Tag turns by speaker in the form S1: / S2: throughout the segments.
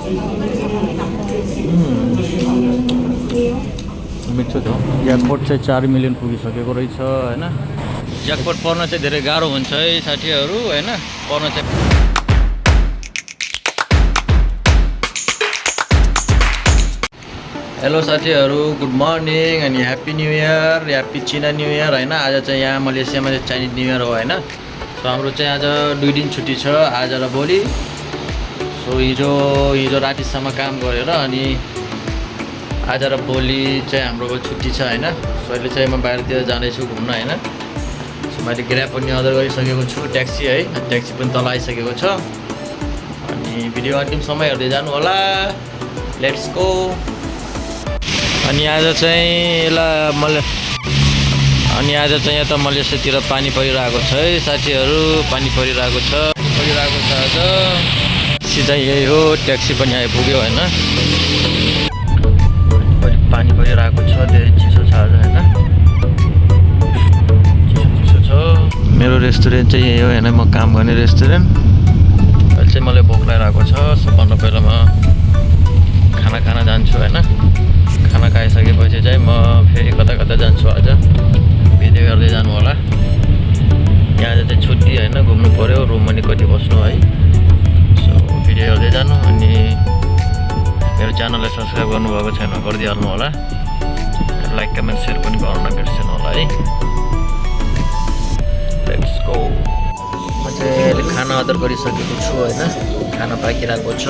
S1: मिठो छ। ज्याकपट चाहिँ 4 मिलियन पुगिसकेको रहेछ हैन। ज्याकपट पर्न चाहिँ धेरै गाह्रो हुन्छ है साथीहरू हैन। पर्न चाहिँ हेलो साथीहरू, गुड मर्निङ अनि happy new year, happy China new year हैन। आज चाहिँ यहाँ मलेसियामा चाहिँ चाइनिज न्यू इयर हो हैन। सो हाम्रो चाहिँ आज 2 दिन छुट्टी छ, आज र भोलि। सो हिजो रातिसम्म काम गरेर अनि आज र भोलि चाहिँ हाम्रो छुट्टी छ हैन। सो अहिले चाहिँ म बाहिरतिर जाँदैछु घुम्न हैन। सो मैले ग्र्याब पनि अर्डर गरिसकेको छु, ट्याक्सी है, ट्याक्सी पनि तल आइसकेको छ। अनि भिडियो अन्तिमसम्म हेर्दै जानु होला। Let's go. अनि आज चाहिँ यता मलेसियातिर पानी परिरहेको छ है साथीहरू, पानी परिरहेको छ आज। सिधै यही हो, ट्याक्सी पनि आइपुग्यो हैन। पानी परिरहेको छ, धेरै चिसो छ आज हैन। चिसो छ। मेरो रेस्टुरेन्ट चाहिँ यही हो हैन, म काम गर्ने रेस्टुरेन्ट। अहिले चाहिँ मलाई भोक लागिरहेको छ। सबभन्दा पहिला म खाना खान जान्छु हैन। खाना खाइसकेपछि चाहिँ म फेरि कता जान्छु। आज भिडियो गर्दै जानु होला। यहाँ चाहिँ छुट्टी हैन, घुम्नु पर्यो, रुम पनि कति बस्नु है। सो भिडियो गर्दै जानु। अनि मेरो च्यानललाई सब्सक्राइब गर्नुभएको छैन गरिदिइहाल्नु होला। लाइक कमेन्ट सेयर पनि गर्न नबिर्सनु होला है। Let's go. म चाहिँ अहिले खाना अर्डर गरिसकेको छु हैन। खाना पाकिरहेको छ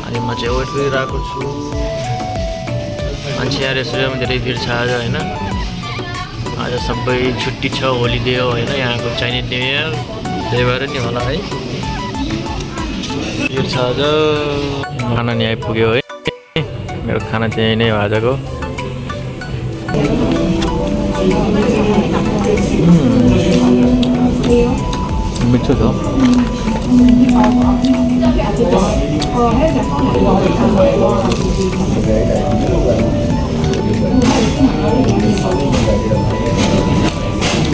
S1: अनि म चाहिँ वेट गरिरहेको छु। मान्छे यहाँ रेस्टुरेन्टमा धेरै भिड छ आज हैन। आज सबै छुट्टी छ, होलिडे हो हैन, यहाँको चाइनिज न्यू इयर, त्यही भएर नि होला है। भिड छ आज। खाना नि आइपुग्यो है। मेरो खाना चाहिँ यही नै हो आजको। मिठो छ।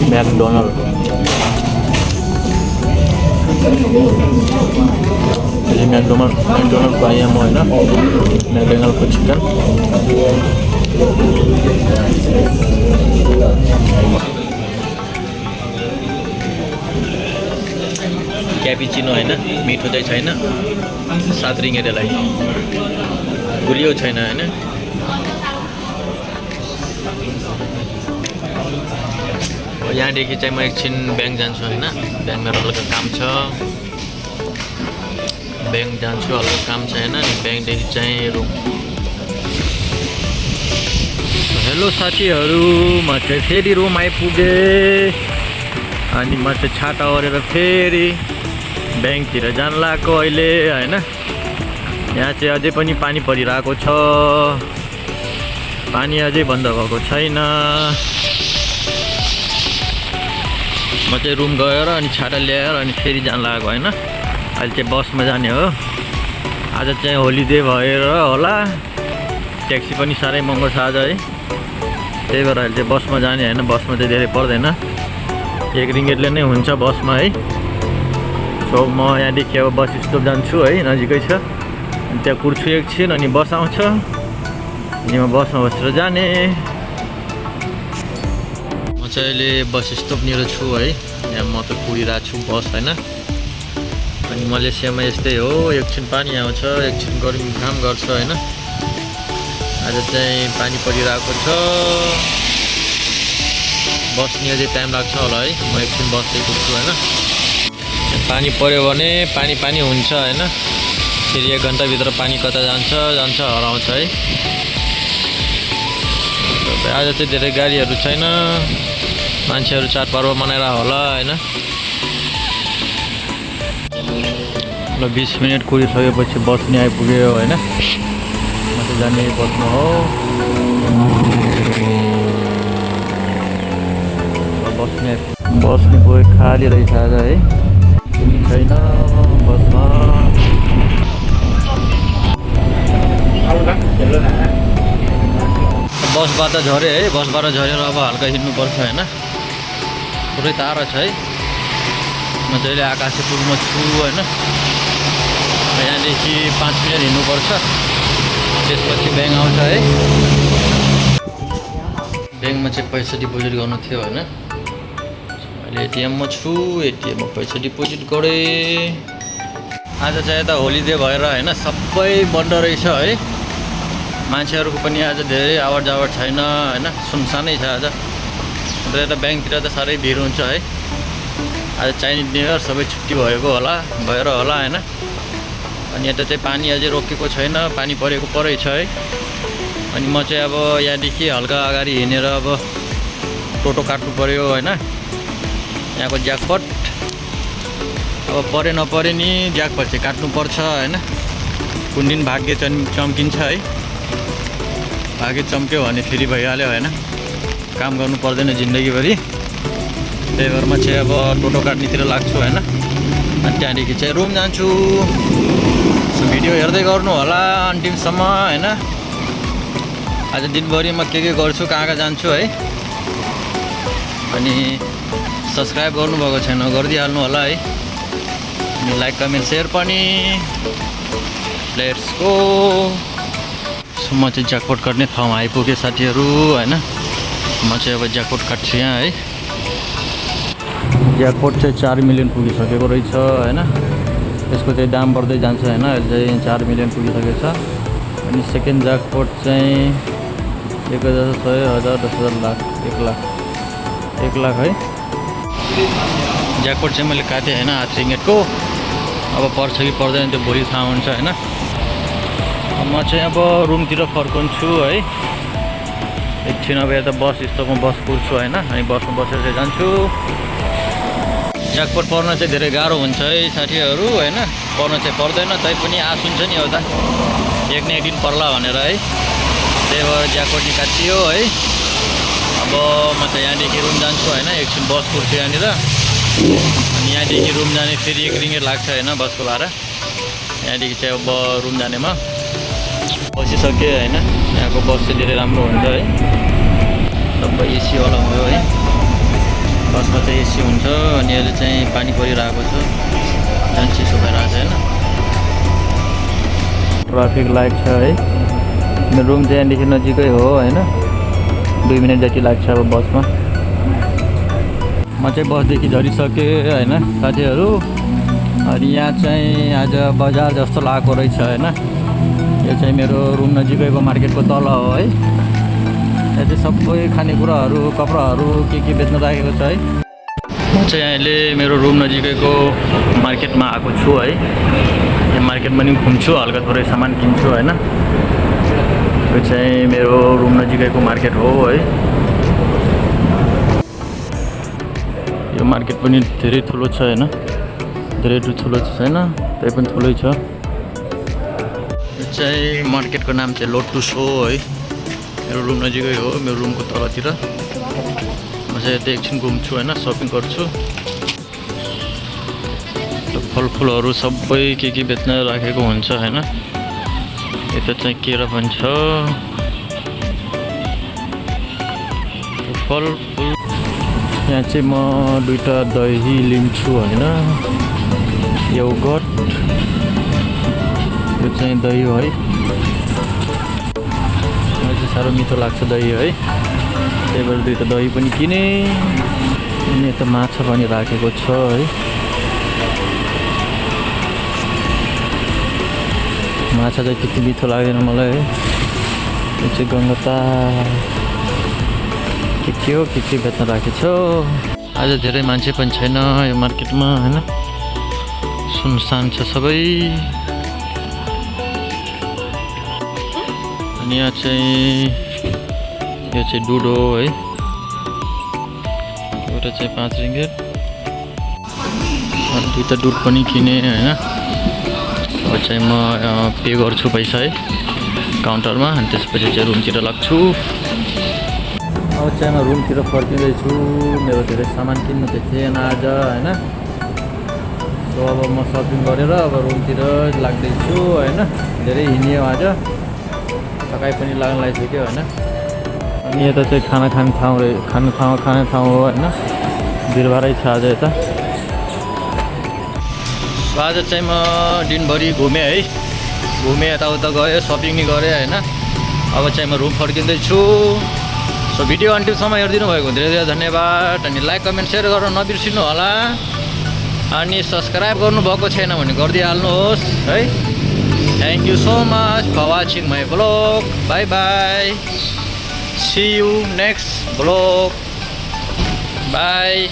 S1: मैकडोनल्ड मैकडोनल्ड पाएँ म होइन। मैकडोनल्डको चिकन क्यापिचिनो होइन, मिठो चाहिँ छैन। 7 रिङ्गेट यसलाई, गुलियो छैन होइन। यहाँदेखि चाहिँ म एकछिन ब्याङ्क जान्छु होइन। ब्याङ्क मेरो हल्का काम छ, ब्याङ्क जान्छु, हल्का काम छ होइन। अनि ब्याङ्कदेखि चाहिँ रुम। हेलो साथीहरू, म चाहिँ फेरि रुम आइपुगेँ। अनि म चाहिँ छाता ओरेर फेरि ब्याङ्कतिर जान लागेको अहिले होइन। यहाँ चाहिँ अझै पनि पानी परिरहेको छ, पानी अझै बन्द भएको छैन। म चाहिँ रुम गएर अनि छाता ल्याएर अनि फेरि जान लागेको होइन। अहिले चाहिँ बसमा जाने हो। आज चाहिँ होलिडे भएर होला, ट्याक्सी पनि साह्रै महँगो छ आज है। त्यही भएर अहिले चाहिँ बसमा जाने होइन। बसमा चाहिँ धेरै पर्दैन, 1 रिङ्गेटले नै हुन्छ बसमा है। सो म यहाँदेखि अब बस स्टप जान्छु है, नजिकै छ। अनि त्यहाँ कुर्छु एकछिन, अनि बस आउँछ अनि म बसमा बसेर जाने। म चाहिँ अहिले बस स्टपनिर छु है। यहाँ म त कुरिरहेको छु बस होइन। अनि मलेसियामा यस्तै हो, एकछिन पानी आउँछ, एकछिन गर्मी घाम गर्छ होइन। आज चाहिँ पानी परिरहेको छ। बस्ने अझै टाइम लाग्छ होला है। म एकछिन बस्दै पुग्छु होइन। पानी पऱ्यो भने पानी हुन्छ होइन। फेरि 1 घन्टाभित्र पानी कता जान्छ हराउँछ है। आज चाहिँ धेरै गाडीहरू छैन, मान्छेहरू चाडपर्व मनाएर होला होइन। ल 20 मिनट कुरिसकेपछि बस नि आइपुग्यो होइन। म चाहिँ जाने बस्नु हो। बस नि गयो, खाली रहेछ आज है, छैन बसमा। बसबाट झऱ्यो है। बसबाट झरेर अब हल्का हिँड्नुपर्छ होइन। पुरै टाढो छ है। म चाहिँ अहिले आकाशपुरमा छु होइन। यहाँदेखि 5 मिनट हिँड्नुपर्छ, त्यसपछि ब्याङ्क आउँछ है। ब्याङ्कमा चाहिँ पैसा डिपोजिट गर्नु थियो होइन। अहिले एटिएममा छु, एटिएममा पैसा डिपोजिट गरेँ। आज चाहिँ यता होलिडे भएर होइन सबै बन्द रहेछ है। मान्छेहरूको पनि आज धेरै आवत जावत छैन होइन, सुनसानै छ आज। अन्त यता ब्याङ्कतिर त साह्रै भिड हुन्छ है। आज चाइनिज न्यु इयर, सबै छुट्टी भएर होला होइन। अनि यता चाहिँ पानी अझै रोकेको छैन, पानी परेको परेछ है। अनि म चाहिँ अब यहाँदेखि हल्का अगाडि हिँडेर अब टोटो काट्नु पऱ्यो होइन। यहाँको ज्याकपट अब परे नपरे नि ज्याकपट चाहिँ काट्नुपर्छ होइन। कुन दिन भाग्य चम्किन्छ है। भाग्य चम्क्यो भने फेरि भइहाल्यो होइन, काम गर्नु पर्दैन जिन्दगीभरि। त्यही भएर म चाहिँ अब टोटो काट्नेतिर लाग्छु होइन। अनि त्यहाँदेखि चाहिँ रुम जान्छु। भिडियो हेर्दै गर्नु होला अन्तिमसम्म होइन। आज दिनभरि म के गर्छु, कहाँ जान्छु है। अनि सब्सक्राइब गर्नुभएको छैन गरिदिइहाल्नु होला है। अनि लाइक कमेन्ट सेयर पनि। Let's go. सो म चाहिँ ज्याकपट काट्ने ठाउँमा आइपुगेँ साथीहरू होइन। म चाहिँ अब ज्याकपट काट्छु यहाँ है। ज्याकपट चाहिँ 4 मिलियन पुगिसकेको रहेछ होइन। यसको चाहिँ दाम बढ्दै जान्छ होइन। अहिले चाहिँ 4 मिलियन पुगिसकेको छ। अनि सेकेन्ड ज्याकपट चाहिँ 1,000, 1,000, 10,000, लाख 1 लाख है। ज्याकपट चाहिँ मैले काटेँ होइन, 8 रिङ्गेटको। अब पर्छ कि पर्दैन त्यो भोलि थाहा हुन्छ होइन। म चाहिँ अब रुमतिर फर्कन्छु है। एकछिन अब यता बस स्टपमा बस कुर्छु होइन। अनि बसमा बसेर चाहिँ जान्छु। ज्याकपट पर्न चाहिँ धेरै गाह्रो हुन्छ है साथीहरू होइन। पर्न चाहिँ पर्दैन, तैपनि आश हुन्छ नि एउटा एक न एक दिन पर्ला भनेर है। त्यही भएर ज्याकपट निकालियो है। अब म चाहिँ यहाँदेखि रुम जान्छु होइन। एकछिन बस कुर्छु यहाँनिर। अनि यहाँदेखि रुम जाने फेरि 1 रिङ्गेट लाग्छ होइन बसको भाडा। यहाँदेखि चाहिँ अब रुम जानेमा बसिसकेँ होइन। यहाँको बस चाहिँ धेरै राम्रो हुन्छ है। सबै एसीवाला भयो है। बसमा चाहिँ एसी हुन्छ। अनि अहिले चाहिँ पानी परिरहेको छ, झन् चिसो भइरहेको छ होइन। ट्राफिक लाइट छ है। मेरो रुम चाहिँ यहाँदेखि नजिकै हो होइन। 2 मिनट जति लाग्छ अब बसमा। म चाहिँ बसदेखि झरिसकेँ होइन साथीहरू। अनि यहाँ चाहिँ आज बजार जस्तो लागेको रहेछ होइन। यो चाहिँ मेरो रुम नजिकैको मार्केटको तल हो है। यहाँ चाहिँ सबै खानेकुराहरू, कपडाहरू के बेच्न राखेको छ है। म चाहिँ अहिले मेरो रुम नजिकैको मार्केटमा आएको छु है। यहाँ मार्केटमा नि घुम्छु, हल्का थोरै सामान किन्छु होइन। यो चाहिँ मेरो रुम नजिकैको मार्केट हो है। यो मार्केट पनि धेरै ठुलो छ होइन। धेरै ठुलो छैन, त्यही पनि ठुलै छ। यो चाहिँ मार्केटको नाम चाहिँ लोटस हो है। मेरो रुम नजिकै हो, मेरो रुमको तलतिर। म चाहिँ यता एकछिन घुम्छु होइन, सपिङ गर्छु। फलफुलहरू सबै के बेच्न राखेको हुन्छ होइन। यता चाहिँ केरा पनि छ, फलफुल। यहाँ चाहिँ म 2टा दही लिन्छु होइन। योगर्ट, यो चाहिँ दही हो है। मलाई चाहिँ साह्रो मिठो लाग्छ दही है। त्यही भएर 2टा दही पनि किने। अनि यता माछा पनि राखेको छ है। माछा चाहिँ त्यति मिठो लाग्दैन मलाई है। यो चाहिँ गङ्गटार के हो के बेच्न राखेको छ। आज धेरै मान्छे पनि छैन यो मार्केटमा होइन। सुनसान छ सबै। अनि यहाँ चाहिँ यो चाहिँ दुध हो है। एउटा चाहिँ 5 रिङ्गेट। 2टा दुध पनि किने होइन। अब चाहिँ म पे गर्छु पैसा है काउन्टरमा। अनि त्यसपछि चाहिँ रुमतिर लाग्छु। अब चाहिँ म रुमतिर फर्किँदैछु। मेरो धेरै सामान किन्नु चाहिँ थिएन आज होइन। सो अब म सपिङ गरेर अब रुमतिर लाग्दैछु होइन। धेरै हिँड्यो आज, थकाइ पनि लाग्न लागिसक्यो होइन। अनि यता चाहिँ खाना खाने ठाउँ हो होइन। भिडभाडै छ आज यता। आज चाहिँ म दिनभरि घुमेँ है, घुमेँ यताउता गएँ, सपिङ नि गरेँ होइन। अब चाहिँ म रुम फर्किँदैछु। सो भिडियो अन्तिमसम्म हेरिदिनु भएको धेरै धेरै धन्यवाद। अनि लाइक कमेन्ट सेयर गर्न नबिर्सिनु होला। अनि सब्सक्राइब गर्नुभएको छैन भने गरिदिइहाल्नुहोस् है। Thank you so much for watching my blog. Bye bye, see you next blog. By.